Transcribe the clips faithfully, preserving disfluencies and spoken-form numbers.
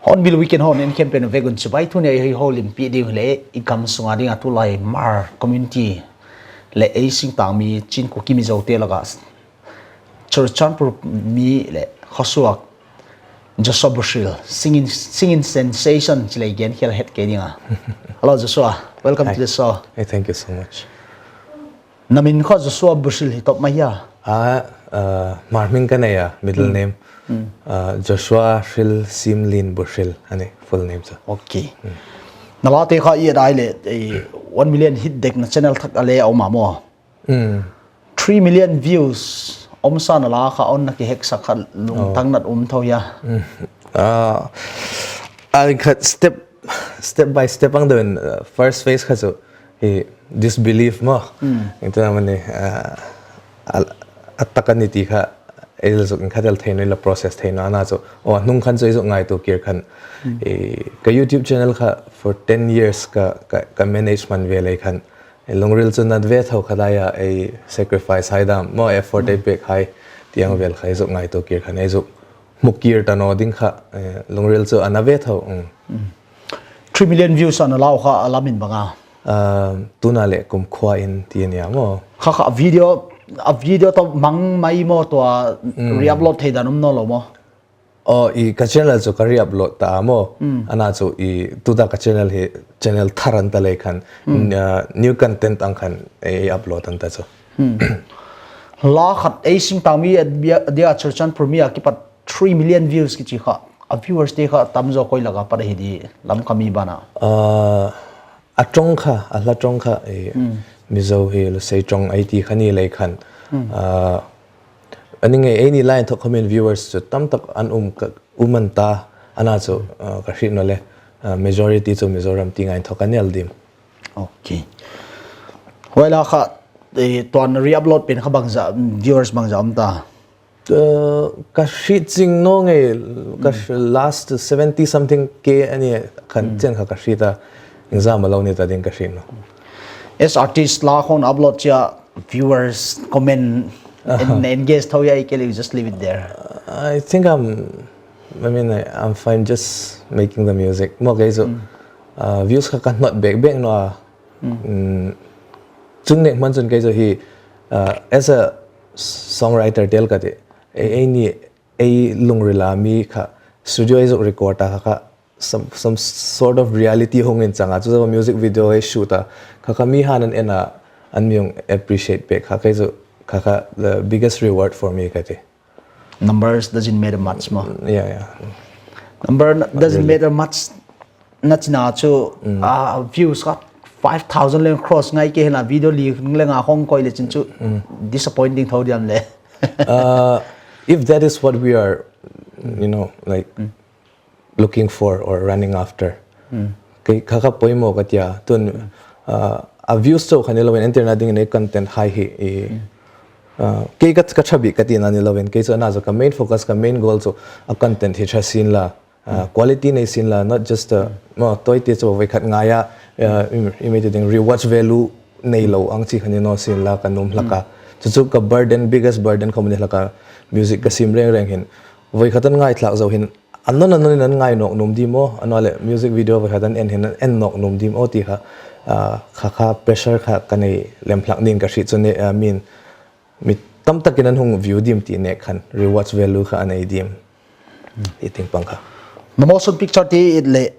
Hornbill Weekend hon en khempeuh vek un chibai thu nei hi houlimpui ding le i kam sunga ding a tulai Hmar community le ei singtang mi Chin Kuki Mizo te laga Churachandpur mi le Khawsuok Joshua Bushil, singing, singing sensation chi le gen khel het ke dinga. Hello Joshua, welcome Hi. to the show. Hey, thank you so much. Na min kha Joshua Bushil hi top mai a? Ah, uh, Hmar hming ka nei a, middle name. Uh, Joshua Hril Simlien Bushil, ani full name chu. Okay. Na la te kha i dai le, eh, one million hit dek na channel thak a le a um a maw. Mm. Three million views om sa na la kha on na ki hek sa kha lungtang nat um tho ya. Mm. Ah, a kha step, step by step ang den, uh, first phase kha chu hi disbelief maw. Mm. Engtin am a ni, uh, a, a tak a ni ti kha ei zuk inkhat el thei naw, la process thei naw a na chu. O, hnung khan chu ei zuk ngaituo kir khan. Mm. Eh, ka YouTube channel kha for ten years ka, ka, ka manage man ve lei khan. Ei lungril chu nat ve tho kha dai a, ei sacrifice hai dam maw, effort ei pek hai ti ang vel kha ei zuk ngaituo kir khan, ei zuk hmu kir ta naw ding kha, eh, lungril chu a na ve tho. Mm. Mm. Three million views a na lau kha a la min bang a? Ah, tuna le kumkhuoin ti a ni a maw. Kha kha video, a video to mang mai maw tua Mm. re-upload thei dan um naw lo maw? O, i ka channel chu ka re-upload ta maw. Mm. A na chu i tuta ka channel hi channel thar an ta lei khan, Mm. uh, new content ang khan ei upload an ta chu. Mm. La khat ei singtang mi a dia, dia Churachandpur mi a kipat three million views ki chi kha. A viewers te kha tam zo koi laga pat hi di lam ka mi bana. Uh, a ṭawng kha, a hla ṭawng kha, eh, Mm. Mizo hi la sei ṭawng ei ti kha ni lei khan. Mm. Uh, Ani nge, eini lai inthok kha min viewers chu tam tak an um ka, um an ta, a na chu, uh, ka hriet naw le, uh, majority chu Mizoram tienga inthok a ni el dim. Okay. Huai la kha, eh, tuan re-upload pen kha bang zat, viewers bang zat um ta? Uh, ka hriet zing naw nge, ka Mm. last seventy something K a ni khan Mm. chen kha ka hriet a, iengzam a lo ni ta ding ka hriet naw. As artist la khawm upload chia viewers comment Aha. en-, engage tho ya i ke le, you just leave it there? I think I'm, I mean, I, I'm fine just making the music. Maw kei chu, Mm. uh, views kha ka hnawt bek bek naw a. Mm. Mm, chung nek hman chun kei chu hi, uh, as a songwriter tel ka ti. Ei, eini, ei lungrila mi kha studio ei zuk record a kha kha some, some sort of reality hung inchang a, chu zawa music video ei shoot a, kha kha mi han an en a, an mi hung appreciate pek kha, kei chu kha kha the biggest reward for me ka ti. Numbers doesn't matter much maw. Yeah, yeah. Number n-, doesn't really. matter much na china chu, Mm. ah, views kha five thousand le cross ngai ke hena video li le nga hong koi le chin chu Mm. disappointing tho diam le. Uh, if that is what we are, you know, like, Mm. looking for or running after. Mm. Kei kha kha poimaw ka tia, tun, uh, a views chau kha ni loin, entirna dingin ei content hai hi, i, Mm. uh, kei ka, ka ṭha bik ka tina ni loin, kei chu a na chu ka main focus, ka main goal chu a content hi ṭha sien la, uh, Mm. quality nei sien la, not just, uh, Mm. maw, toite chu voi khat ngai a, uh, Mm. i, i mi ti ding rewatch value nei lo ang chi kha ni naw sien la ka nuom hlak a. Mm. Chu chu ka burden, biggest burden khawm ni hlak a, music ka sim reng reng hin. Voi khat an ngaithlak zo hin, an nawn an nawn in an ngai nawk nuom dim aw, a naw le music video voi khat an en hin an en nawk nuom dim aw ti kha, ah, kha kha pressure kha ka nei lem hlak ning ka hriet chu ni, ah, min, mi tam takin an hung view dim ti nek khan rewatch value kha a nei dim. Hmm. I ting pang kha. Na motion picture ti it le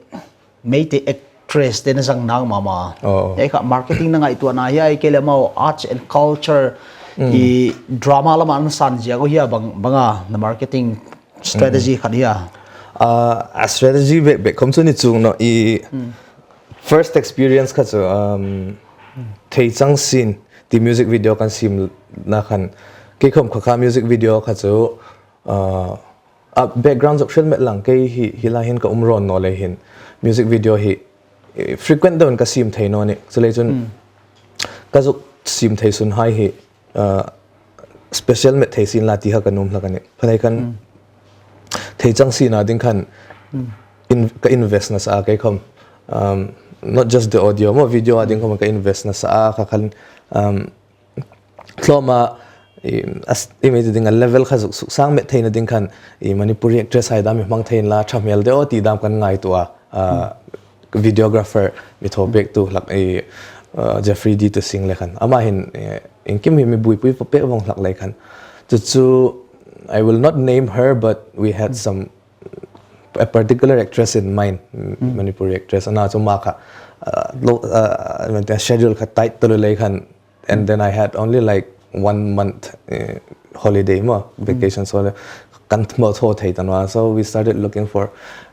Meitei actress te na zang nang mama. Oh. Ei kha marketing na ngaituo na hi ai ke le mau arts and culture Hmm. i drama lama an san zia ko hi a bang, banga na marketing strategy khat hi a? Uh, a strategy bek bek khom chu ni chuong naw i first experience kha chu, um, Theichang Sin ti music video kan siemna khan kei khom kha kha music video kha chu, uh, a background zuk hril met lang kei hi, hi lai hin ka um rawn naw lei hin music video hi, eh, frequent deuin ka siem thei naw ni. Chuleiin chun ka zuk siem thei sunhai hi, uh, special met thei sien la ti kha ka nuom hlak a nih. Phalai khan Theichang Sin a ding khan in, ka invest nasa a kei khom. Um, not just the audio, maw video a ding khom ka invest nasa a kha khan, um, tlawma, i, as, i mi ti ding a level kha zuk suksang met theina ding khan i Manipuri actress hai dam i hmang thei inla ṭha hmel de aw ti dam kan ngaituo a, uh, videographer mi thaw pektu hlak i, uh, Jeffrey D. Tusing le khan. Ama hin, eh, iengkim hi mi buoipui pek vong hlak lei khan. Chu chu, I will not name her, but we had some, a particular actress in mind, Manipuri actress. Ana chu ama kha, uh, lo, uh, schedule kha tight taluo lei khan, and then I had only, like, one month, eh, holiday maw, vacation, so kan hmu thaw thei ta naw a. So we started looking for,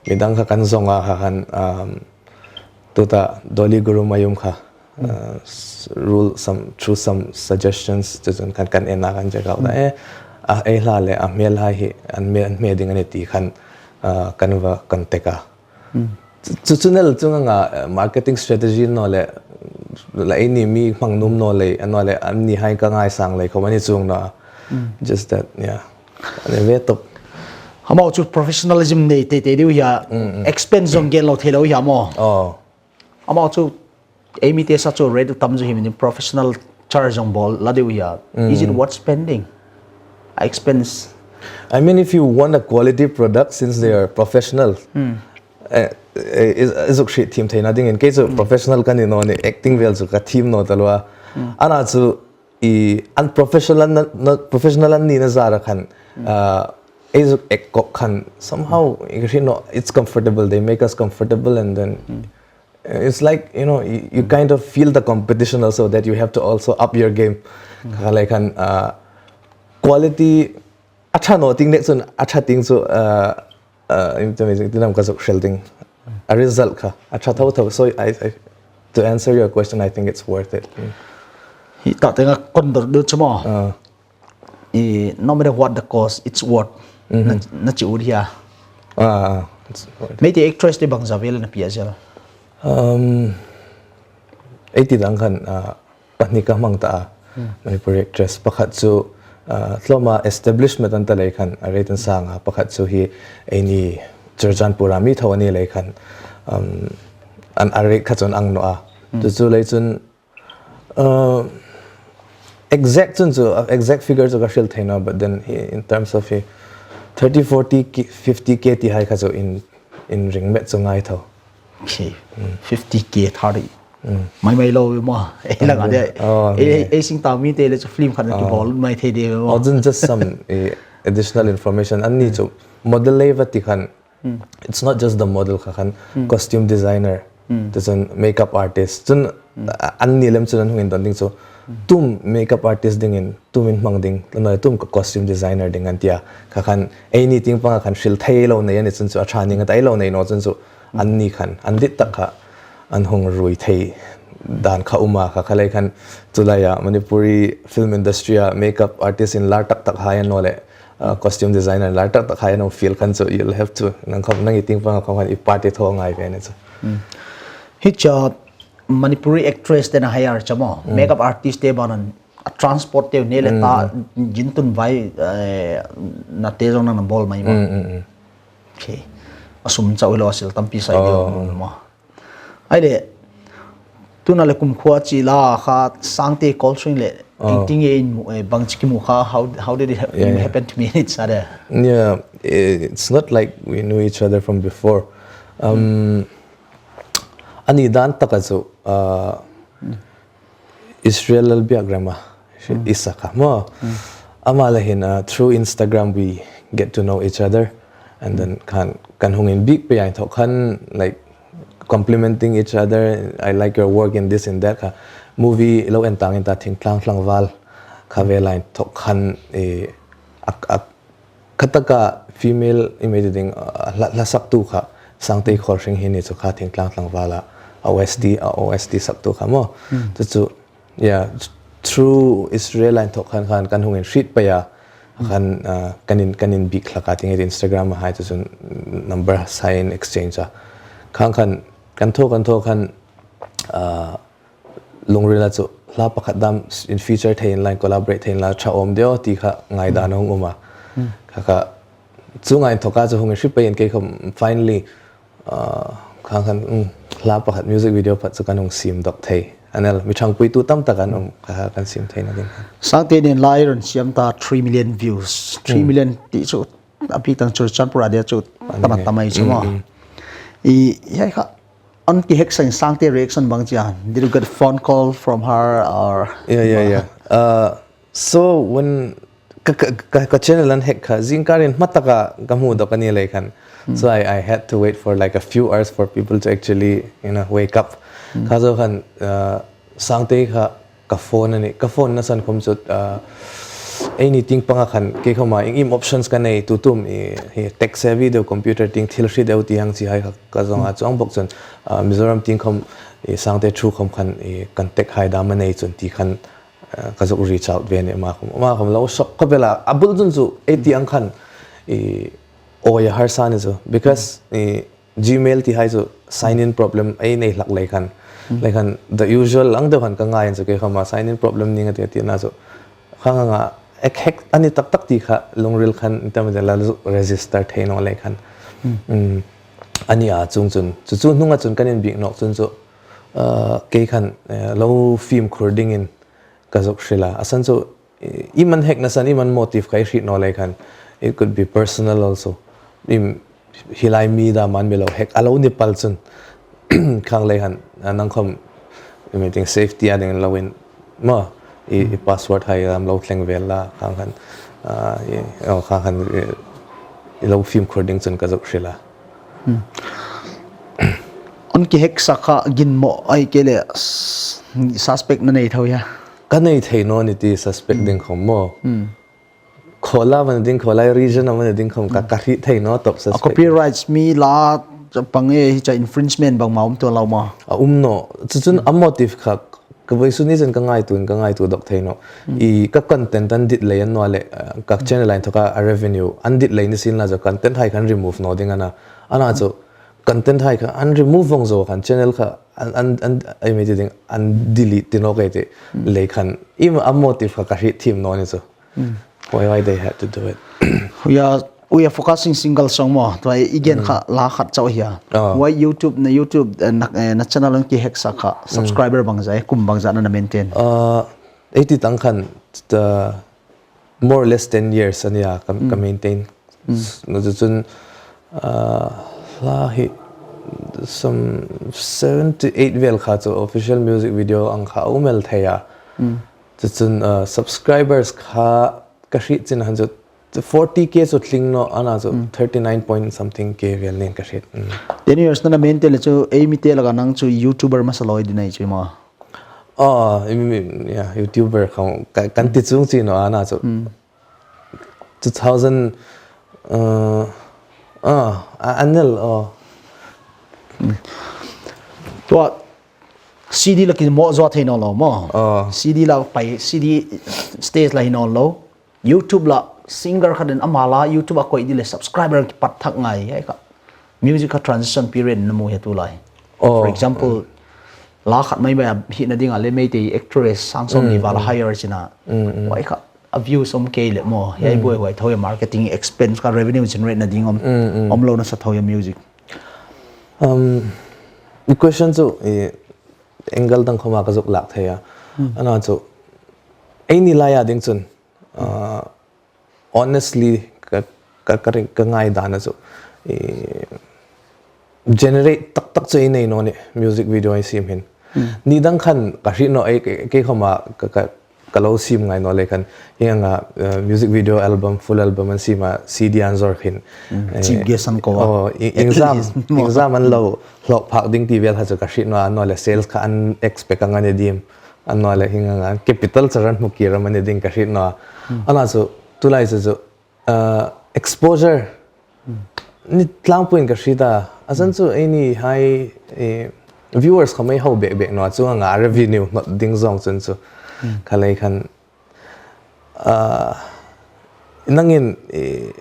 mi dang kha kan zong a kha khan, um, tuta Dolly Gurumayum kha, uh, s-, rule some, through some suggestions, chu chun kan, kan en a kan check out a. Eh, a, ei hla le a hmel hai hi, an hme, an hme ding a nih ti khan, uh, kan va contact a. Chu, chu, chu nel chunga nga, eh, marketing strategy naw le, la eini mi hmang nuom naw lei, a naw le, anni hai ka ngaisang lei khom a ni chuong naw. Just that, yeah. A ni ve tawp. Amau chu professionalism nei tei tei deu hi a, expense zong gen lo thei lo hi a maw. Oh. Amau chu, ei mi te sa chu rate tam chu hi mi ni professional charge zong bawl la deu hi a. Is it worth spending? A expense. I mean, if you want a quality product, since they are professional, eh, eh, is, is zuk hriet thiem theina dingin, kei chu professional ka ni naw ni, acting vel chu ka thiem naw taluo a. Ana chu i unprofessional an, na, professional an nina zara khan, uh, ei zuk ek kok khan, somehow, i hriet naw, it's comfortable, they make us comfortable, and then it's like, you know, you, you kind of feel the competition also, that you have to also up your game. Kha lai khan, uh, quality a ṭha naw ting nek chun, a ṭha ting chu, uh, uh, in terms of, tin am ka zuk hril ding. A result kha a ṭha tho tho. So I, I, to answer your question, I think it's worth it. Hi ta tenga kon dor du chu maw. Uh. I, no matter what the cost, it's worth. Na, na chi ut hi a. Ah, it's worth it. Mei te actress te bang za vel na pia zel. Um, ei ti dang khan, uh, pahni ka hmang ta a. Manipuri actress pakhat chu, ah, tlawma establishment an ta lei khan a rate an sang a, pakhat chu hi eini Churachandpur-a mi thaw a ni lei khan, um, an a rate kha chu an ang naw a. Chu chu lei chun, ah, exact chun chu, ah, exact figure chu ka hril thei naw, but then hi, in terms of hi thirty, forty, fifty K ti hai kha chu in, in ring met chu ngai tho. Okay. Fifty K thari. Mai mai lo maw. Ei lang a de. Oh, ei, ei sing ta mi te le chu film khat na ki bawl mai thei de maw. Oh, then just some, eh, additional information. Anni chu model lei va ti khan. It's not just the model kha khan. Costume designer. Te chun makeup artist. Chun, a, anni lem chun an hung indon ding chu. Tum makeup artist dingin, tum in hmang ding, lo noi tum ka costume designer ding an tia. Kha khan, eini ting panga khan hril thei lo nei a ni chun chu, a ṭha ning a ta ei lo nei naw chun chu, anni khan, an dit tak kha, an hung ruoi thei dan kha um a kha, kha lei khan, chu laia, Manipuri film industry-a makeup artist inlar tak tak hai an naw le, uh, costume designer inlar tak tak hai an naw field khan chu, you'll have to, nang khom, nang i ting panga khom khan i party thaw ngai ve ni chu. Hi chu, Manipuri actress te na hire chu maw, makeup artist te bang an a transport te nei le ta, jin tun vai, eh, na te zong nang na bawl mai maw. Okay. A sum chau lo a sil tampi sai deu maw. Ai le, tuna le kumkhua chi la kha sang te kol swing le, ting ting e in mu, eh, bang chi ki mu kha, how, how did it ha-, happen to meet each other? Yeah, it's not like we knew each other from before. Um, ani dan taka chu, uh, Israel Lalbiakrema, Isaac a maw. Ama le hin, uh, through Instagram we get to know each other, and then kan, kan hung inbiek pei a inthok khan, like, complimenting each other, "I like your work in this and that," kha. Movie lo en tang in ta, Thingtlang Tlangval kha vel a inthok khan, eh, a, a, kha taka female i mei ti ding, uh, hla, hla saktu kha, Sangtei Kholhring hi ni chu kha, Thingtlang Tlangvala, a O S T, a O S T saktu kha maw. Chu chu, yeah, through Israel a inthawk khan khan kan hung inhriet pei a, khan, uh, kan in, kan inbiek hlak a ti nge, Instagram a hai chu chun number sign exchange a. Khang khan, kan thaw, kan thaw khan, uh, Lungrila chu hla pakhat dam in feature thei inla, collaborate thei inla, ṭha awm deu ti kha ngaidan a hung um a. Kha kha, chu ngai inthawka chu hung inhriet pei in kei khom finally, uh, kha khan, um, hla pakhat music video pakhat chu kan hung siem dawk thei. A nih, mi ṭhangpuitu tam tak an um, kha kha kan siem theina ding khan. Sangtei nen hla i rawn siam ta three million views. Three million ti chu a bik tang chu Churachandpur a dia chu tam a tam ei chu maw. I, hiai kha, an ki hack sa in Sangtei reaction bang chi a? Did you get a phone call from her or? Yeah, yeah, yeah. Uh, so when ka, ka, ka, ka channel an hack kha, zingkar in hma taka ka hmu dawk a ni lei khan. So I, I had to wait for like a few hours for people to actually, you know, wake up. Kha zo khan, uh, Sangtei kha ka phone a nih, ka phone na san khom chu, uh, ei ni ting panga khan kei khoma eng eng options ka nei, tu tum i, hi tech savvy deu, computer ting thil hre deu ti ang chi hai kha ka zong a, chuong bawk chun, uh, Mizoram ting khom i Sangtei thu khom khan i contact hai dam a nei chun ti khan, uh, ka zuk reach out ve a nih, ama khom, ama khom lo shock khop el a, a bul chun chu ei ti ang khan i awi a harsa ni chu, because i Gmail ti hai chu sign in problem ei nei hlak lei khan. Lei khan the usual ang deu khan ka ngai in chu kei khoma sign in problem ni nga ti ti na chu. Khang anga ek hack a ni tak tak ti kha lungril khan in tam de la zu register thei naw lei khan. Um, a ni a chuong chun. Chu chu hnunga chun kan inbiek nawk chun chu, uh, kei khan, uh, lo fimkhur dingin ka zuk hril a. A san chu, i, i man hack na san, i man motive kha i hriet naw lei khan. It could be personal also. I, hi lai mi dam an mi lo hack a lo ni pal chun. Khang lei khan, a nang khom, i meeting safety a ding lo in. Maw, i, i password hai lam lo thleng vel la, khang khan, ah, i, oh, khang khan, i, i lo fimkhur ding chun ka zuk hril a. An ki hack sa kha gin maw ai ke le s-, suspect na nei tho ya. Ka nei thei naw ni ti suspect ding khom maw. Khawla van ding, khawla region a van ding khom ka, ka hriet thei naw top suspect. Copyrights mi la cha pang e hi cha infringement bang ma um to lo ma. A um naw. Chu chun a motive kha ka voi su ni chen ka ngaituo, ka ngaituo dawk thei naw. I ka content an dit lei an naw le, uh, ka channel a inthoka a revenue an dit lei ni sin la chu content hai khan remove naw ding a na. A na chu content hai kha an remove vong zo khan channel kha an, an, an, ai mi ti ding an delete ti naw ke ti lei khan i ma a motive kha ka hriet thiem naw ni chu. Why, why they had to do it? We are, we are focusing single song maw. Tua i gen kha la khat chau hia. Why YouTube na YouTube, eh, na, eh, na channel an ki hack sa kha subscriber bang za, eh, kum bang za na na maintain. Uh, eighty tang khan, the, more or less ten years a nia ka, ka maintain. Na chu chun, ah, hla hi some seven to eight vel kha chu official music video ang kha a um el thei a. Chu chun, ah, subscribers kha ka hriet chin han chu forty K chu tling naw a na chu thirty nine point something K vel nen ka hriet. Ten years na na maintain le chu ei mi te laka nang chu YouTuber masa lo i di nei chu ma. Ah, i mi, mi, yeah, YouTuber kha ka, kan ti chung chi naw a na chu. Two thousand, uh, ah, a, an nel, oh. Tua C D la ki mo zo thei naw lo maw. Oh. C D la pai, C D stage la hi naw lo. YouTube la singer khat in ama la YouTube a koi di le subscriber ki pat thak ngai hai ka. Music kha transition period na mu he tu lai. Oh. For example, la khat mai mai a hi na ding a le Meitei actress sang sawm ni val hire china. Wai kha a views om ke le maw. Hei buoi huai tho ya marketing expense kha revenue generate na ding om. Om lo na sa tho ya music. Um, i question chu i angle dang khoma ka zuk lak thei a. A na chu ei ni lai a ding chun, uh, honestly, ka, ka, ka ring, ka ngaidan a chu, eh, generate tak tak chu ei nei naw ni music video ei siem hin. Ni dang khan ka hriet naw ei, ke, ke khoma ka, ka, ka lo siem ngai naw le khan. Hieng anga, eh, music video album, full album an siem a, C D an zawr khin. Eh, chief guest an ko a. Oh, i, exam, exam an lo hlawk phak ding ti vel kha chu ka hriet naw a, naw le sales kha an expect ang a ni dim. An naw le hieng anga capital charan hmu kir am a ni ding ka hriet naw a. A na chu, tulai chu chu, uh, exposure Ni tlangpuiin ka hriet a, a san chu ei ni hai, eh, viewers kha mei ho bek bek naw, chuong anga revenue hnawt ding zawng chun chu. Kha lei khan, ah, nangin, eh,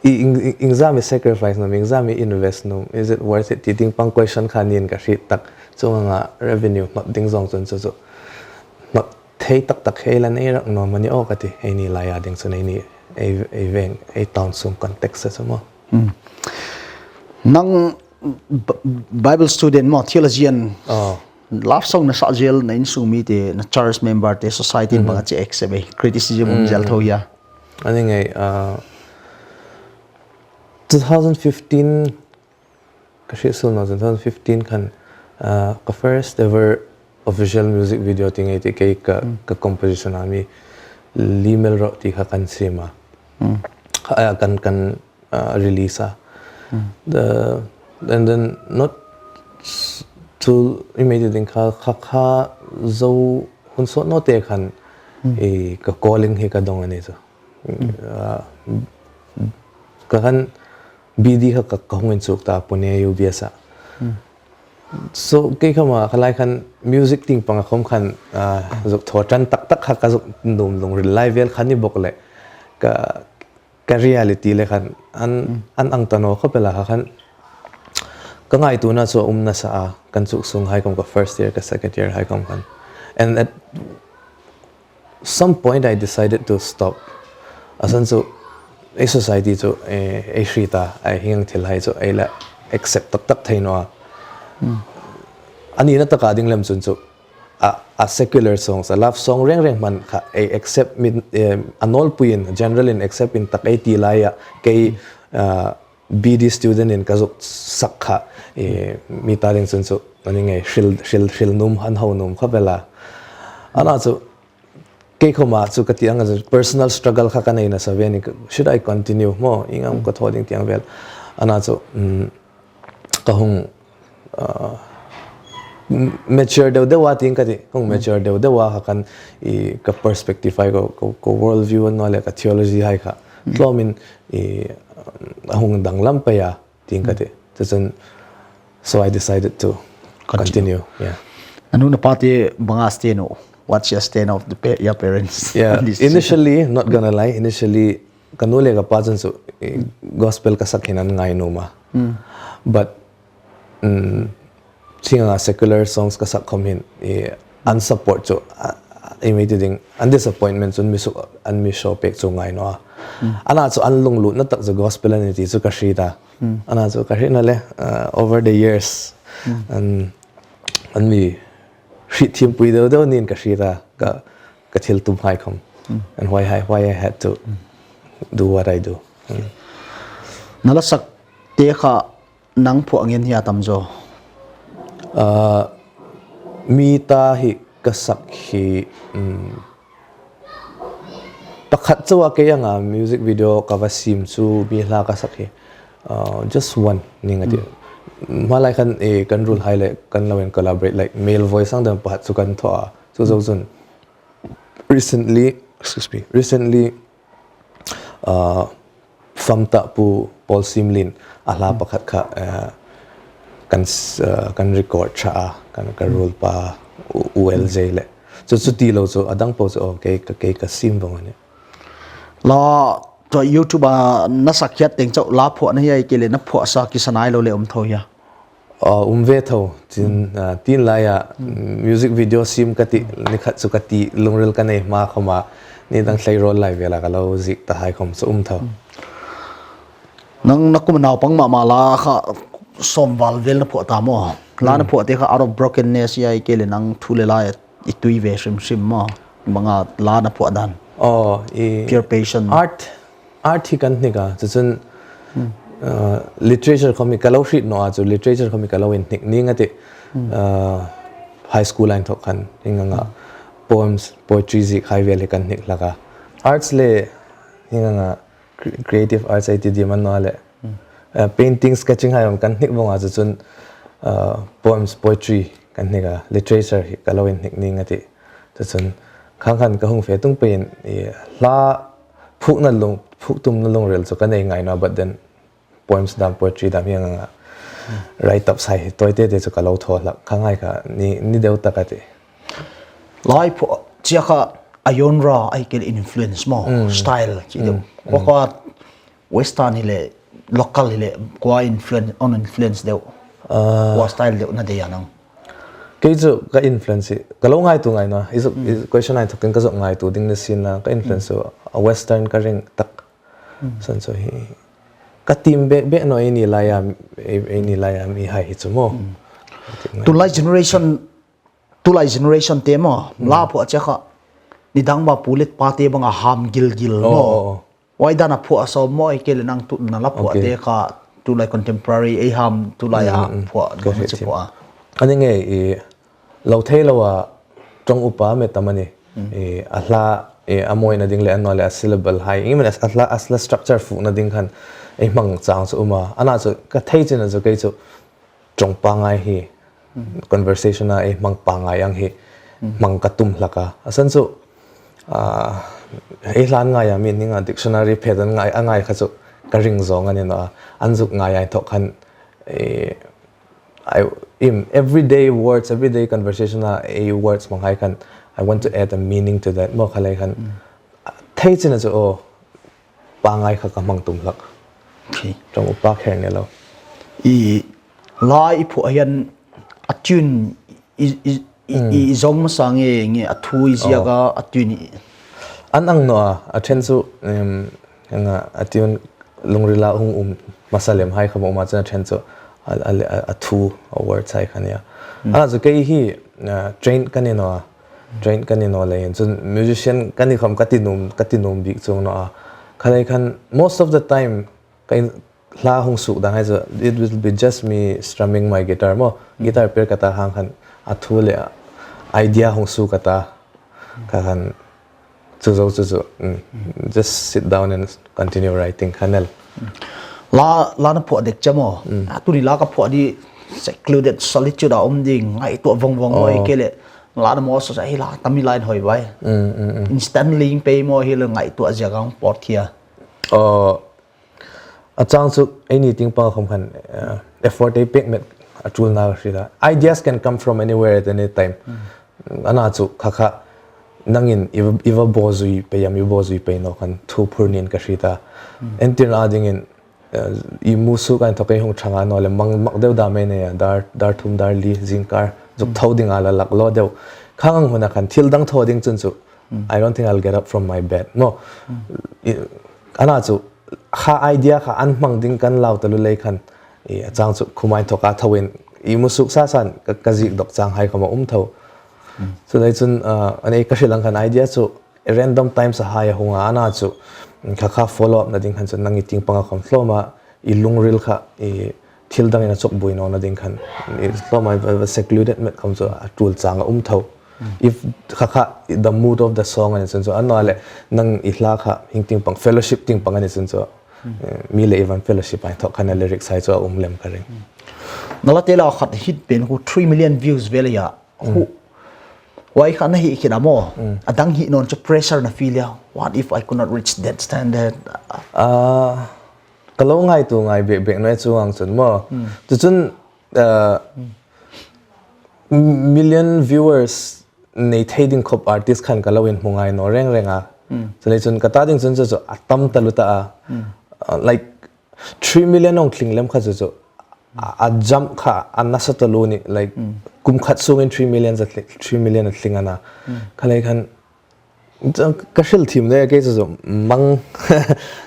i, i, i, iengzam i sacrifice nuom, iengzam i invest nuom, is it worth it? Ti ding pang question kha nin ka hriet tak, chuong anga revenue hnawt ding zawng chun chu chu. Hnawt thei tak tak hei la nei rak nuom a ni aw ka ti, ei ni laia ding chun ei ni, ei, ei veng, ei town sung context a chu maw. Nang B-, Bible student maw, theologian. Oh. Love song na sa zel na insung mi te, na church member te, society bang a che accept ei. Criticism um zel tho ya. A ni ngei, uh, two thousand fifteen, ka hriet suol naw, two thousand fifteen khan, uh, ka first ever official music video ti ngei ti kei ka, ka composition a mi Limel Ro ti kha kan siem a. Kha, uh, kan, kan, uh, release a. The, and then not s-, to immediately ding kha, kha, kha zo hun sawt naw te khan, i ka calling hi ka dong a ni chu. Uh, ka khan B D kha ka, ka hung inchuk ta Pune U B S a. So, kei khawma kha lai khan music tieng panga khawm khan, ah, zuk thaw ṭan tak tak kha ka zuk nuom lungril lai vel kha ni bawk le. Ka, ka reality le khan an, an ang ta naw khawp el a kha khan. Ka ngaituona chu a um nasa a, kan chuk sung hai khawm ka first year, ka second year hai khawm khan. And at some point I decided to stop. A san chu, ei society chu, eh, ei hriet a, ei hieng thil hai chu, ei la accept tak tak thei naw a. A nina taka ding lem chun chu, a, a secular songs, a love song reng reng hman kha, ei accept mi, eh, a nawlpuiin, general in accept in tak ei ti laia, kei, ah, B D student in ka zuk sak kha, eh, mi ta ding chun chu, a ni ngei hril, hril, hril nuom, an hau nuom khawp el a. Ana chu, kei khawma chu ka ti ang a chu personal struggle kha ka nei nasa ve ni, should I continue maw, ieng am ka thaw ding ti ang vel. Ana chu, um, ka hung, uh, m-, mature deu deu a ti ang ka ti, ka hung mature deu deu a kha khan i ka perspective hai, ka, ka, ka world view a ni naw le ka theology hai kha. Tlawmin i, um, a hung danglam pei a. Ti ang ka ti. Chu chun, so I decided to continue. Continue. Yeah. A nu a pa te bang a stand naw? What's your stand of the pa-, your parents? Yeah, on this issue? Initially, not gonna lie, initially, ka nu le ka pa chun chu, eh, gospel ka sak hin an ngai nuom a. But, mm, Chinga secular songs ka sak khawm hin, i, an support chu, a, a, i mi ti ding, an disappointment chu an mi suk, an mi show pek chu ngai naw a. Ana chu an lunglutna tak chu gospel a ni ti chu ka hriet a. Ana chu ka hrietna le, uh, over the years, an, an mi hriet thiempui deu deu niin ka hriet a, ka, ka thil tum hai khawm. And why I, why I had to do what I do. Na la sak te kha nang phuah ngen hi a tam zaw? Ah, mi ta hi ka sak hi, um, pakhat chauha kei anga music video ka va siem chu mi hla ka sak hi, ah, just one ni nga ti. Hma lai khan, eh, kan ruol hai le kan lo in collaborate, like, male voice ang dam pakhat chu kan thaw a. Chu zo chun recently, excuse me, recently, uh, fam ta Pu Paul Simlin a hla pakhat kha, uh, kan s-, uh, kan record ṭha a, kan ka ruol pa U-, U L J le. Chu, chu ti lo chu, a dang po chu, oh, kei ka, kei ka siem vong a nih. La, chu YouTube-a na sak hiat teng chauh la phuahna hi ai ke le na phuah sa kisa nai lo le um tho hia? Ah, um ve tho, chin, ah, tin laia, music video siem ka ti, ni khat chu ka ti, lungril ka nei hma khawma, ni dang hlei rawl lai vela ka lo ziek ta hai khawm chu um tho. Nang na kum naupang mama la kha sawm val vel na phuah ta maw? La na phuah te kha Out of Brokenness i ai ke le nang thu le la i tui ve hrim hrim maw? Banga la na phuah dan. Oh, i pure passion. Art, art hi kan hnik a. Chu chun, uh, literature khawm hi ka lo hriet naw a chu, literature khawm hi ka lo inhnik ning a ti. Uh, high school a inthawk khan, hieng anga poems, poetry ziek hai vel hi kan hnik hlak a. Arts le, hieng anga cre-, creative arts ei ti ding am a ni naw le. Uh, painting, sketching hai khawm kan hnik vong a chu chun, uh, poems, poetry kan hnik a, literature hi ka lo inhnik ning a ti. Chu chun, khang khan ka hung fe tung peiin, i hla phuokna lung, phuk tumna lungril chu ka nei ngai naw, but then poems dam, poetry dam hi anga write up sai hi tawite te chu ka lo thaw hlak, kha ngai kha ni, ni deu tak a tih. Lai phuah chie kha a genre, ai kei le influence maw, style chi deu. Kha kha western hi le, local hi le, kua influence, own influence deu. Kua style deu na dei a nang? Kei chu ka influence hi, ka lo ngaituo ngai naw. I zuk, i question a inthokin ka zuk ngaituo ding ni sien la, ka influence chu a western ka ring tak. San chu hi. Ka tiem bek bek naw ei ni laia, ei, ei ni laia mihai hi chu maw. Tulai generation, tulai generation te maw, la phuah chie kha. Ni dang ba pu le pa te banga ham gil gil maw. Wai dan a phuah a sawm maw, ai kei le nang tu na la phuah te kha, tulai contemporary ei ham, tulai a phuah, ka hre chu thim. Phuah. A ni ngei i, lo thei lo a, ṭawng upa met am a ni. I, a hla, i, a mawina ding le a naw le a syllable hai. I mean, a hla, a hla structure fukna ding khan ei hmang chang chu um a. Ana chu ka thei china chu kei chu ṭawng pangngai hi, conversation a ei hmang pangngai ang hi, hmang ka tum hlak a. A san chu, a, ei hlan ngai a mi ninga dictionary phet an ngai, a ngai kha chu ka ring zawng a ni naw a. An zuk ngai a inthok khan, i, I, in everyday words, everyday conversation a, ei words hmang hai khan, I want to add a meaning to that. Maw kha lei khan, thei china chu, oh, pangngai kha ka hmang tum hlak. Okay. Ṭawng upa kher ni lo. I, la i phuah hian a tune i, i, i, i zawng hmasa nge, nge a thu i ziak a, a tune i. An ang naw a, a ṭhen chu, em, Anga a tune lungrila hung um hmasa lem hai kha maw, ma chun a ṭhen chu a, a, a, a thu, a words hai kha nia. Ana chu kei hi, ah, train ka ni naw a, train ka ni naw leiin chun musician ka ni khawm ka ti nuom, ka ti nuom bik chuong naw a. Kha lei khan most of the time ka in, hla hung suk dan hai chu, it will be just me strumming my guitar maw. Guitar per ka ta hang khan a thu le a idea hung suk ka ta. Kha khan chu zo chu chu, mm, just sit down and continue writing kha nel. La, la na phuah dek che maw? A tuni la ka phuah di secluded solitude a um ding, ngaihtuah vawng vawng maw, ei kei le la na maw sa sa hi la tam i la in hoi vai. Instantly in pei maw hi le ngaihtuah ziak ang pawt hi a. Aw, a chang chu ei ni ting pang khawm khan, eh, effort ei pek met a ṭul na ka hriet a. Ideas can come from anywhere at any time. Ana chu kha kha nangin i va, i va bawzui pei am, i bawzui pei naw khan thu phur niin ka hriet a. Entirna dingin, eh, i mu suk a inthawk ei hung ṭhang a naw le mang mak deu dam ei nei a, dar, dar thum, dar li, zingkar, zuk tho ding a la lak lo deu. Khang ang huna khan thil dang thaw ding chun chu, I don't think I'll get up from my bed. Maw, i, ana chu, kha idea kha an hmang ding kan lau talu lei khan, i, a chang chu khumai thawka thoin, i mu suk sa san ka, ka zik dawk chang hai khawm a um tho. Chu lei chun, ah, a nei ka hril ang khan idea chu random times a hai a hung a, ana chu kha kha follow up na ding khan chu nang i ting panga khawm hlawm a, i lungril kha, i thil dangin a chawkbuoi nawna ding khan, i hlawm a, i va, va secluded met khawm chu a ṭul chang a um tho. If kha kha, the mood of the song a ni chun chu, a naw le nang i hla kha, hing ting pang, fellowship ting pang a ni chun chu, eh, mi le i van fellowship a inthawk khan a lyrics hai chu a um lem ka ring. Na la te la khat hit pen khu three million views vel a ya. Khu, wai kha na hi khit a maw. A dang hi nawn chu pressure na feel ya. What if I could not reach that standard? Ah, ka lo ngaituo ngai bek bek naw e chuong ang chun maw. Chu chun, ah, million viewers nei thei ding khawp artist khan ka lo inhmu ngai naw reng reng a. Chu lei chun ka ta ding chun chu chu a tam talu ta a. Ah, like, three million hung tling lem kha chu chu. A, a jump kha a nasa talu ni, like, kum khat sungin three million a tling, three million a tling a na. Kha lei khan, ka hril thim le kei chu chu mang,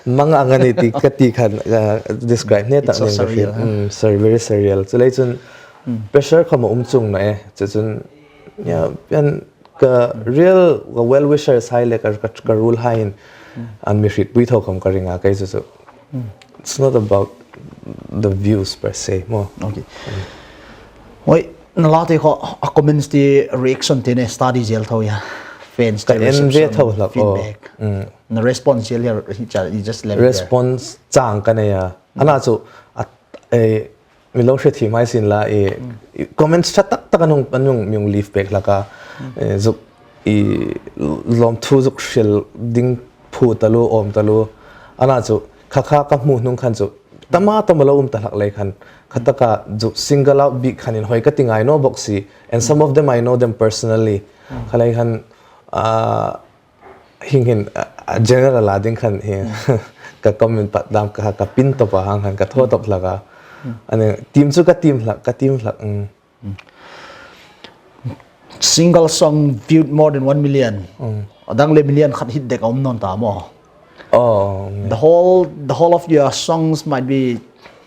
mang ang a ni ti ka ti khan, ah, describe hne tak nen ka hril. It's so surreal, huh? Mm, sur-, very surreal. Chu lei chun pressure khawm a um chuong naw e. Chu chun, ya, pian ka real, ka well wishers hai le ka, ka, ka rul hai in an mi hrietpui tho khawm ka ring a, kei chu chu. It's not about the views per se, maw. Okay. Hoi, na la te kha, a comments te, reaction te nei study zel tho ya. Fans te reception, feedback. Ka en ve tho hlak, aw. Na response zel ya, hi cha, you just left there. Response chang ka nei a. Ana chu, a, eh, mi lo hre thim hai sin la, i, i comments ṭha tak tak an hung, an hung mi hung leave pek hlak a, eh, zuk i lawmthu zuk hril ding phu talu, awm talu, Ana chu kha kha ka hmu hnung khan chu tama tama lo um ta hlak lei khan, kha taka chu single out bik khan inhoi ka ti ngai naw bok si, and some of them I know them personally. Kha lei khan, ah, hieng hin, ah, ah, general a ding khan hi ka comment pat dam ka, ka pin tawp a hang khan ka thaw tawp hlak a. Ani, tim chu ka tim hlak, ka tim hlak. Mm. Single song viewed more than one million. A dang le million khat hit dek a um naw ni ta maw. Oh. The whole the whole of your songs might be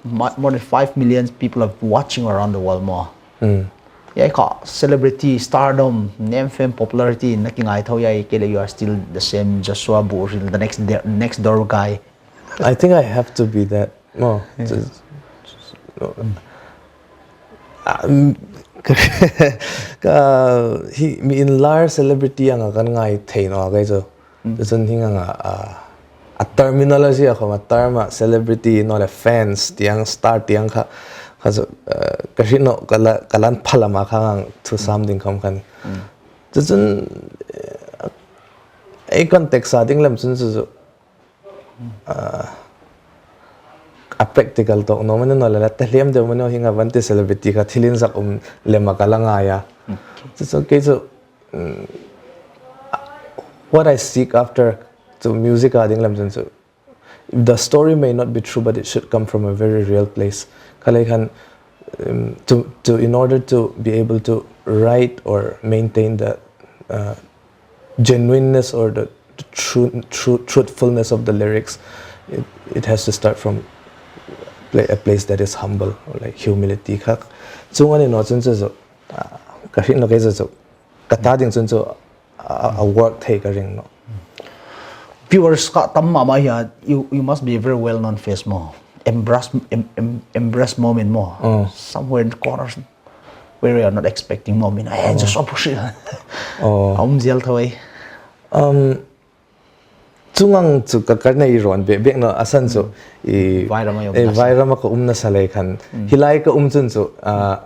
mu- more than five million people are watching around the world maw. Ei kha celebrity, stardom, name, fame, popularity, na ki ngai tho ei, kei le you are still the same Joshua Buhril, the next de- next door guy. I think I have to be that. No. Just- no. Um, ka, hi, mi inlar celebrity anga kan ngai thei naw kei chu. Chun hieng anga, ah, a terminology a khawm a term a celebrity naw le fans tieng, star tieng kha, kha chu, ah, ka hriet naw ka la, ka lan pha lam a kha ngang thu sam ding khawm khan. Chu chun, eh, ei context a ding lem chun chu chu, ah, a practical tawk naw mani naw le la ta hlem deu mani hieng a van ti celebrity kha thil inzak um lem a ka la ngai a. Chu chu kei chu, mm, what I seek after chu music a ding lem chun chu, the story may not be true, but it should come from a very real place. Kha lei khan, um, to, to, in order to be able to write or maintain the, uh, genuineness or the, the true, true, truthfulness of the lyrics, it, it has to start from pla- a place that is humble, or like humility. Kha, chuong a ni naw chun chu chu, ah, ka hriet naw kei chu chu, ka ta ding chun chu, a, a work thei ka ring naw. Viewers kha tam mama hia, you, you must be a very well known face maw. Embarrass, em, em, embarrass moment maw. Somewhere in the corners where you are not expecting maw. Mina, eh, just opposite. Oh. A um zel tho ei. Um, chuong ang chu ka, ka nei rawn bek bek naw a san chu. I, Vai ram a i um eh, nasa. Vai ram a ka um nasa lei khan. Hi lai ka um chun chu, ah,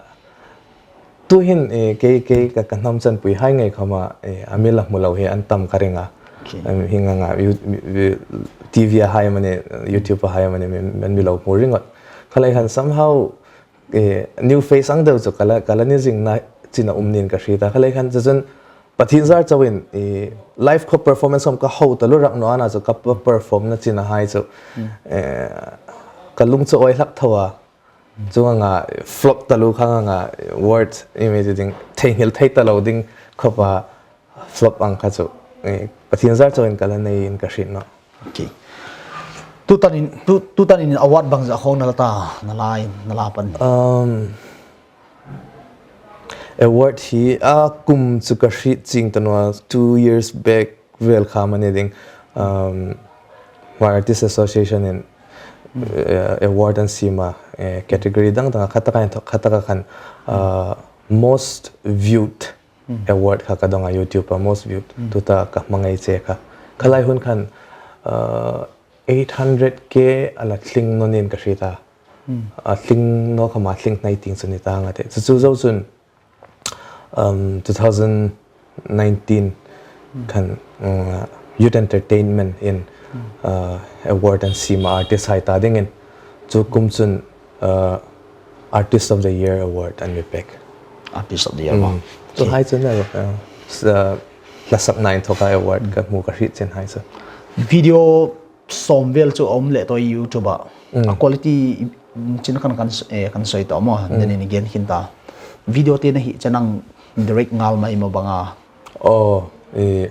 tu hin, eh, kei, kei ka, ka hnam chanpui hai ngei khawma, eh, a mi la hmu lo hi an tam ka ring a. Okay. Em, hieng anga, you, you, T V a hai mani, YouTube a hai mani, mi, mi lo hmu ringawt. Kha lei khan somehow, eh, new face ang deu chu ka la, ka la ni zing na chin a um niin ka hriet a. Kha lei khan chu chun Pathien zar chauin, eh, live kha performance khawm ka hau taluo rak naw a, ana chu ka pe- perform na chin a hai chu, eh, ka lung chu awi hlak tho a. Chuong anga flop taluo kha anga word i mi ti ding theinghil thei ta lo ding khawpa flop ang kha chu, eh, Pathien zar chauin ka la nei in ka hriet naw. Okay. Tutanin, tu, tutanin award bang zat khawng na la ta, na la, na la pan. Um, award hi a kum chu ka hriet chieng ta naw a, two years back vel kha am a ni ding. Um, Hmar Artist Association in, uh, award an siem a, eh, category dang dang a, kha taka khan, kha taka khan, uh, most viewed award kha ka dong a, YouTube a most viewed. Tuta ka hmangai che kha. Kha lai hun khan, uh, eight hundred K a la tling naw niin ka hriet a. A tling naw khawma tling hnai tieng chu ni ta ngat e. Chu chu zo chun, um, two thousand nineteen khan, um, Youth Entertainment in, uh, award an siem a artist hai ta dingin. Chu kum chun, uh, Artist of the Year Award an mi pek. Artist of the Year maw. Chu hai chu na, uh, s- uh, hlasakna inthawka award ka hmu ka hriet chen hai chu. Video sawm vel chu a um leh tawh YouTube a. A quality, mm, chin khan kan s- eh, kan sawi tawh maw. Then in again khin ta. Video te na hi chen ang direct ngal mai maw banga. Oh, eh,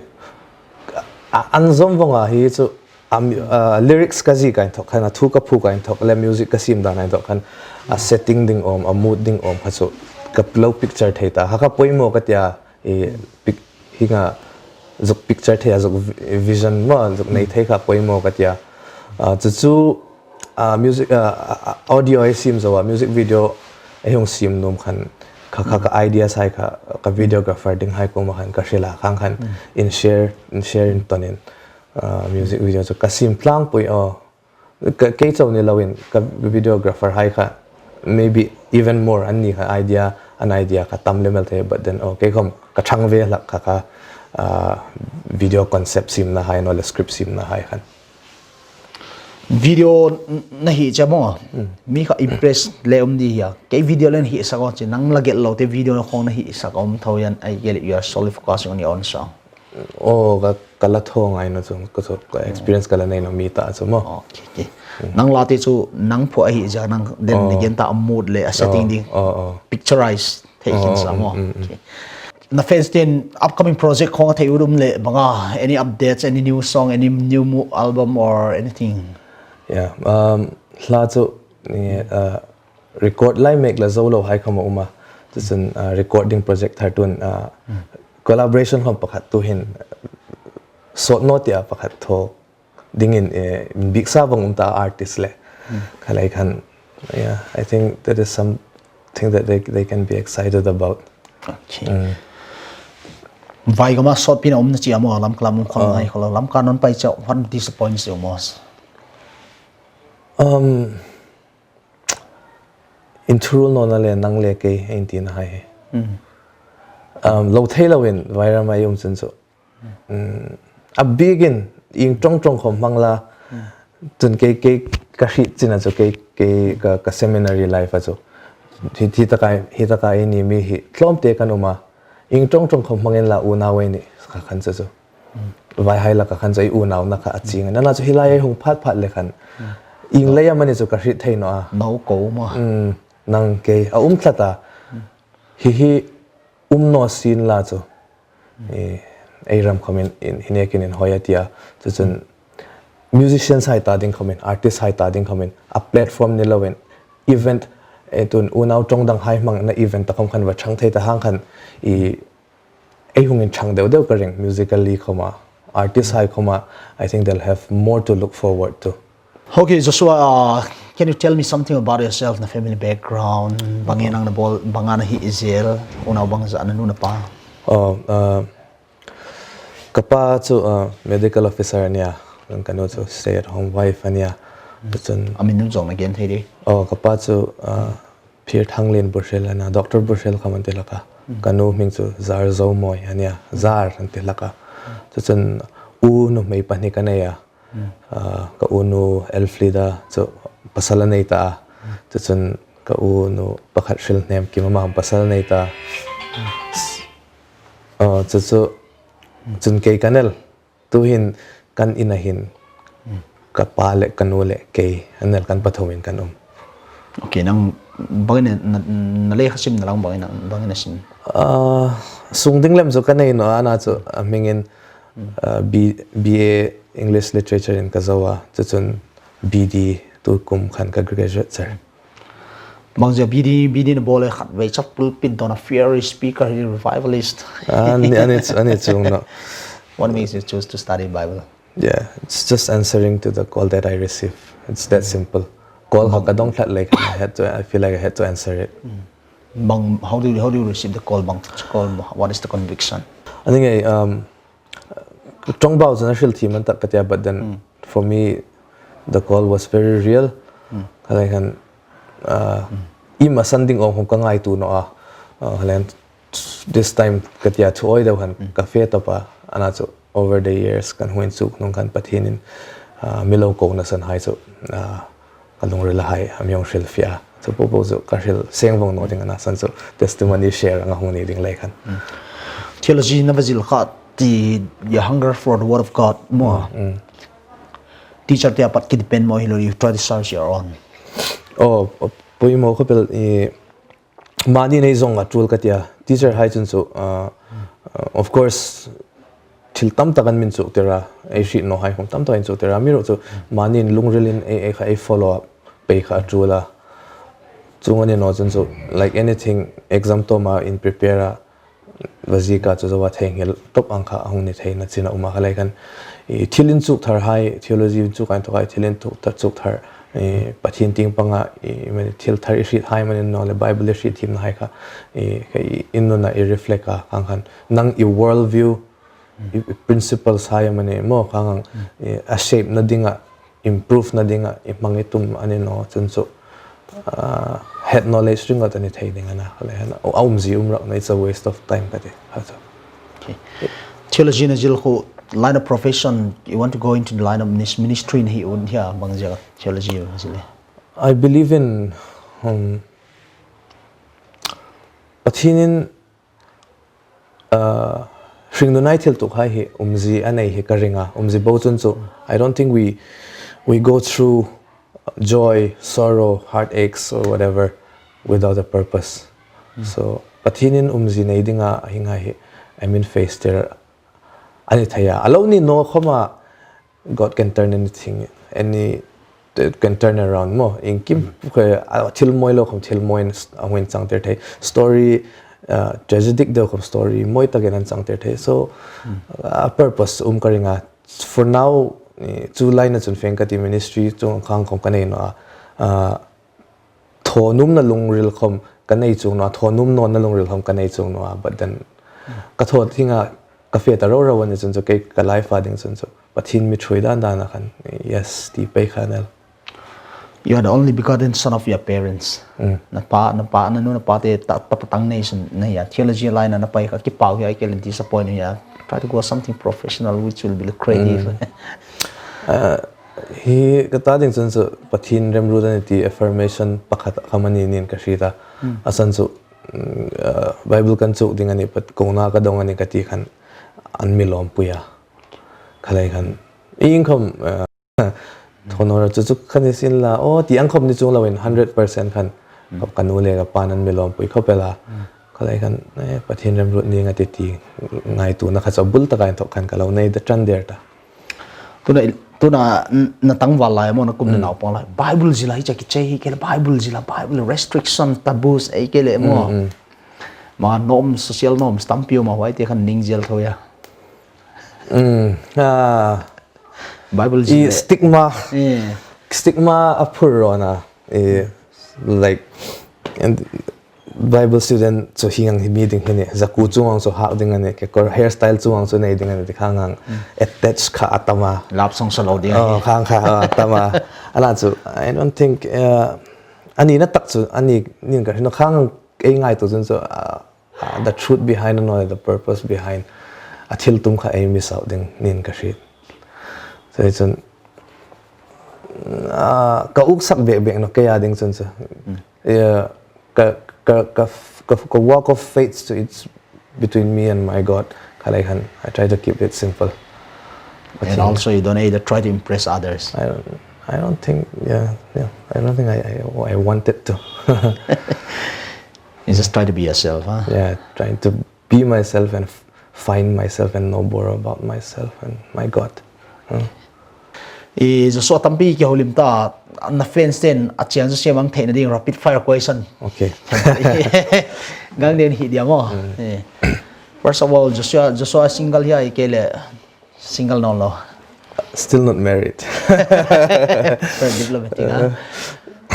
a- an zawm vawng a hi chu, a mu- a lyrics ka ziek a inthawk khan, a thu ka phuok a inthawk le music ka siem dan a inthawk khan, a setting ding awm, a mood ding awm kha chu ka lo picture thei ta. Kha kha poimaw ka tia, eh, pic- hieng ang zuk picture thei a, zuk vi- vision maw, zuk nei thei kha poimaw ka tia. Ah, chu chu, ah, music, ah, ah, audio ei siem zo a, music video ei hung siem nuom khan, kha kha ka idea hai kha, ka videographer ding hai kuoma khan ka hril a, khang khan in share, in share in tonin, ah, music video chu ka siem tlangpui aw. Ka, kei chau ni loin ka videographer hai kha, maybe even more, anni kha idea, an idea kha tam le mel thei, but then, oh, kei khawm ka thang ve hlak kha kha, ah, video concept siemna hai naw le script siemna hai khan. Video n-, na hi che maw. Mi kha impress le um di hia. Kei video le hi sa ko che nang la gel lo te video khong na hi sa ko um tho yan ai gel you are solely focusing on your own song. O ka ka la thaw ngai naw chu ka chu ka experience ka la nei naw mi ta chu maw. Okay, okay. Nang la te chu nang phu a hi ja nang den ni gen ta mood le a setting ding. Oh, oh. Picturize thei hin sa maw. Okay. Na fans tin upcoming project khong thei urum le banga any updates, any new song, any new mo- album or anything? Yeah. Um, hla chu ni uh, record lai mek la zo lo hai khom a um a. Chu chun uh, recording project thar tun uh, collaboration khom pakhat tu hin sawt naw tia pakhat thaw dingin eh, bik sa vong um ta artist le. Khalai khan, yeah, I think that is something that they, they can be excited about. Okay. Vai gama sawt pina um na chi amo lam klam um khol ngai khol lam ka non pai cha what disappoints you most? Um, in thurul no na le nang le kei ein tin hai. Um, lo thei lo in vai ram ai um chun chu. Um, a bigin ing tong tong khom mang la. Tun kei kei ka hriet china chu kei kei ka, ka seminary life a chu. Hi, hi taka, hi taka ei ni mi hi tlawm te kan um a. Ing tong tong khom mang in la unau ei ni ka khan chu chu. Vai hai la ka khan chu ei unau na kha a ching. Nana chu hi lai ei hung phat phat le khan. Ing lei a mani chu ka hriet thei naw a. Nau ko ma. Um, nang kei a um tlat a. Hi hi um naw sin la chu. Eh, ei ram khomin in, hi nekin in hoi a tia. Chu chun musicians hai ta ding khomin, artist hai ta ding khomin, a platform ni lo in, event eh, tun unau tong dang hai mang na event ta khom khan va chang thei ta hang khan i ei hung in chang deu deu ka ring musically khoma, artist hai khoma, I think they'll have more to look forward to. Okay, Joshua, uh, can you tell me something about yourself, na family background, bangin ang na bol, banga na hi izel, unau bang za na nu na pa? Oh, uh, ka pa chu uh, medical officer ania, ka nu chu stay at home wife ania. Chun Amin nun zong na gen thei di. Oh, ka pa chu uh, Phir Thanglien Buhril ania, Doctor Buhril khom an ti hlak a. Ka nu hming chu Zar Zomoi ania, Zar an ti hlak a. Chu chun u nuhmei pahni ka nei a. Ah, ka u nu Elfrida chu pasal a nei ta a. Chu chun ka u nu pakhat Hrilhnem Kim ama pasal a nei ta. Ah, chu chu chun kei ka nei. Tuhin kan ina hin ka pa le ka nu le kei an nel kan pathumin kan um. Okay, nang bangin na, na le kha sim na lang bangin, bangin na sim. Ah, sung ding lem chu ka nei naw a, ana chu a hmingin ah, B, B A English Literature in ka zo a, chu chun B D tu kum khan ka graduate char. Bang zia B D, B D na bol e khat vei chap pulpit dona fiery speaker hi revivalist. Ani, ani, ani chung no. What makes you choose to study Bible? Yeah, it's just answering to the call that I receive. It's that simple. Call ha ka dong tlat le khan I had to, I feel like I had to answer it. Bang, how do you, how do you receive the call? Bang call, what is the conviction? I think I um, ṭawngbau chu a hril thiem an tak ka tia, but then for me the call was very real. Khalai khan uh, i ma san ding awm hom ka ngaituo naw a. Uh, khalai khan this time ka tia thu awi deu khan ka fe tawp a. Ana chu over the years kan hung inchuk hnung khan Pathienin uh, mi lo kona san hai chu uh, ka lungrila hai a mi hung hril fie a. Chu po po chu ka hril seng vong naw ding ana san chu testimony share anga hung ni ding lei khan. Theology na va zil kha ti, your hunger for the word of God maw. Teacher te apat ki depend maw hi lo, you try to search your own. Oh, poimaw khawp el i mani nei zong a tul ka tia. Teacher hai chun chu uh, uh, of course thil tam tak an min chuktir a, ei hriet naw hai khom tam tak an chuktir a. Amiruokchu mani in lungrilin ei, ei kha ei follow up pei kha a tul a. Chuong a ni naw chun chu like anything exam tawma in prepare a va ziek a chu zoa theinghil tawp ang kha a hung ni theina chin a um a. Khalai khan i thil inchuk thar hai, theology inchuk a inthawk hai thil inchuk thar, chuk thar i Pathien tieng panga i mani thil thar i hriet hai manin naw le Bible i hriet thiemna hai kha i, i nuna i reflect a, kang khan nang i world view, i, i principles hai mani maw kang ang i, a shape na dinga, improve na dinga i hmang i tum a ni naw chun chu uh, head knowledge ringawt a ni thei ding ana. Khalai khan a umzie um rak naw, it's a waste of time ka ti. Ha chu. Okay. Theology na zil khu Line of profession, you want to go into the line of minis-, ministry ni hi un hia bang ziek theology bang zile. I believe in, um, Pathienin, uh, hringnun ei thil tukhai hi umzie a nei hi ka ring a, umzie bo chun chu. I don't think we, we go through joy, sorrow, heartaches or whatever without a purpose. So, Pathienin umzie nei dinga a hang hai hi, I mean, face tir a ni thei a. A lo ni naw khawma, God can turn anything, any, can turn around maw. Iengkim, khe, a thil mawi lo khawm thil mawiin a hung inchang tir thei. Story, uh, tragic deu khawm story mawi takin an chang tir thei. So, a purpose um ka ring a. For now, eh, chu line-a chun fe ka ti, ministry chu khang khawm ka nei naw a. Uh, thaw nuomna lungril khawm ka nei chuong naw a, thaw nuom nawna lungril khawm ka nei chuong naw a, but then ka thaw dinga ka fe ta ro ro a ni chun chu kei ka life-a ding chun chu Pathien mi ṭhuoi dan dan a khan, yes, ti pei kha a nih. You are the only begotten son of your parents. Na pa, na pa, na nu, na pa te ta, ta, ta tang nei chun na hia, theology line-a na pei kha, ki pau hia, ei ke le disappoint hia. Try to go something professional which will be lucrative. Uh, hi ka ta ding chun chu Pathien remruot a nih ti affirmation pakhat khawm a ni niin ka hriet a. A san chu, mm, uh, Bible kan chuk ding a nih, pat kona ka dong a nih ka ti khan an mi lawmpui a. Khalai khan iengkhawm, uh, thaw naw ro chu chu kha ni sien la, aw, ti ang khawm ni chuong loin hundred percent khan ka nu le ka pa'n an mi lawmpui khawp el a. Khalai khan, eh, Pathien remruot ning a tih ti ngaituona kha chu bul taka inthawk khan ka lo nei ta ṭan der ta. Tuna, tuna n-, na tangval lai maw, na kum le naupang lai, Bible zila hi chu ki che hi ke le, Bible zila, Bible restriction, taboos ei ke le maw. Ma norm, social norms tampi um a, huai te khan ning zel tho ia. Mm, ah, Bible i zile. Stigma. Eh. Stigma a phur rawn a. Eh, like, and Bible student chu hieng ang hi mi ding hi ni. Zakuo chuong ang chu hak ding a nih. Kekawr hairstyle chuong ang chu nei ding a nih. Ti khang ang attach kha a tam a. Love song sa lo ding a nih. Oh, khang kha a tam a. Ana chu, I don't think, uh, a nina tak chu, a ni, niin ka hriet naw, khang ang ei ngaituo chun chu, uh, uh, the truth behind and all the purpose behind a thil tum kha ei miss out ding niin ka hriet. So, hi chun, uh, ka uksak bek bek naw kei a ding chun chu. Yeah, ka, ka, ka, ka, ka walk of faith chu it's between me and my God. Khalai khan, I try to keep it simple. And also you don't either try to impress others. I don't, I don't think, yeah, yeah, I don't think I, I, I wanted to. You just try to be yourself, huh? Yeah, trying to be myself and f-, find myself and know more about myself and my God. Hmm. I Joshua, tampi ki houlim ta, na fans ten a chance chu siemang theina ding rapid fire question. Okay. Ngal den hi dia maw. Mm. Eh. First of all, Joshua, Joshua single hia ei ke le single naw lo? Still not married. Very diplomatic, huh?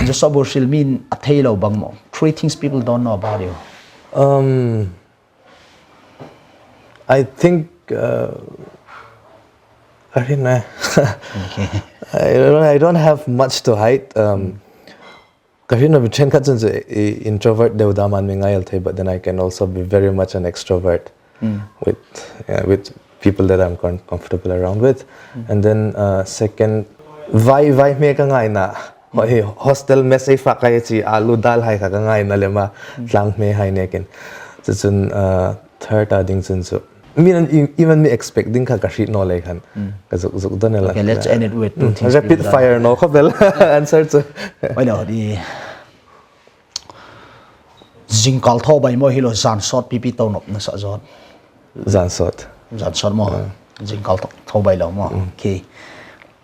Joshua bu hril mi'n a thei lo bang maw? Three things people don't know about you. Um, I think, uh, I don't know. Okay. I don't, I don't have much to hide. Um, ka hriet naw, mi ṭhenkhat chun chu, eh, introvert deu dam an mi ngai el thei, but then I can also be very much an extrovert with, uh, with people that I'm com-, comfortable around with. And then, uh, second, vai, vai hme ka ngaina. Hoi, hostel mess ei fak kha ei chi, alu dal hai kha ka ngaina lem a, tlang hme hai nekin. Chu chun, uh, third a ding chun chu. Mi nan i, i man mi expect ding kha ka hriet naw lei khan. Ka zuk zuk don el a. Okay, let's end it with two things. Rapid fire naw khawp el answer chu. Oi lo di. Zingkal thaw bai maw, hi lo zan sawt pipi to nop na sa zawt? Zan sawt. Zan sawt maw. Zingkal thaw, thaw bai lo maw. Okay.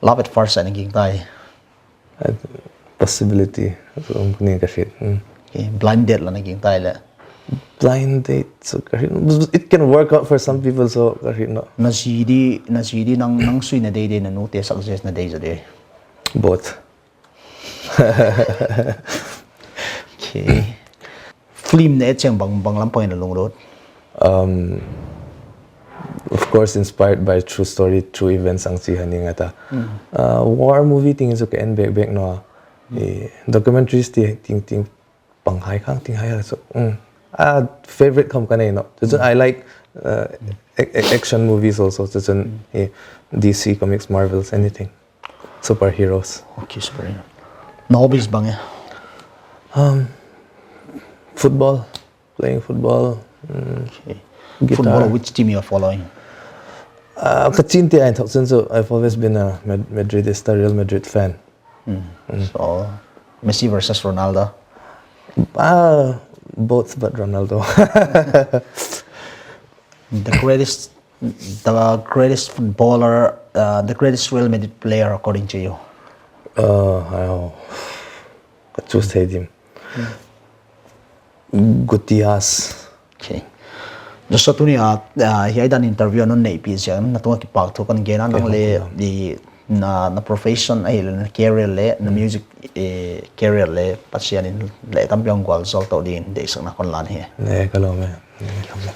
Love at first sight a ging tai. Uh, possibility, um, ni ka hriet. Mm. Okay, blind date la na ging tai le? Blind date, so ka hriet, it can work out for some people, so ka hriet naw. Na zi di, na zi di nang, nang sui na dei dei, na nu te suggest na dei zo dei? Both. Okay. Film ne cheng bang, bang lampang in a lunglut? Um, of course, inspired by true story, true events ang chi hi a ni ngei ta. Uh, war movie ting chu ka en bek bek naw. Eh, documentaries ti ting ting pang hai khang ting hai chu. Mm. Ah, favorite khom ka nei nawh. Chu chu I like uh, ac- ac- action movies also. Chu chu hi D C Comics, Marvels, anything. Superheroes. Okay, superhero. Na hobbies bang e? Football, playing football. Mm, Okay. Guitar. Football, which team you are following? Uh, ka chin ti a inthok chun chu I've always been a Mad- Madridista, Real Madrid fan. So, Messi versus Ronaldo. Ah, both but Ronaldo. The greatest, the greatest footballer, uh, the greatest Real Madrid player according to you. Uh, oh, ka choose thei dim. Gutias. Okay. Joshua, tuni a, uh, hi aidan interview nun nei pi siang, na tunga kipak thu kan gen a, nang le di na, na profession a hi le na career le na music eh, career le Pasian in le tampi ang gwal zol to din de sak na kon lan hi. Ne, ka lo me. Ne, ka lo me.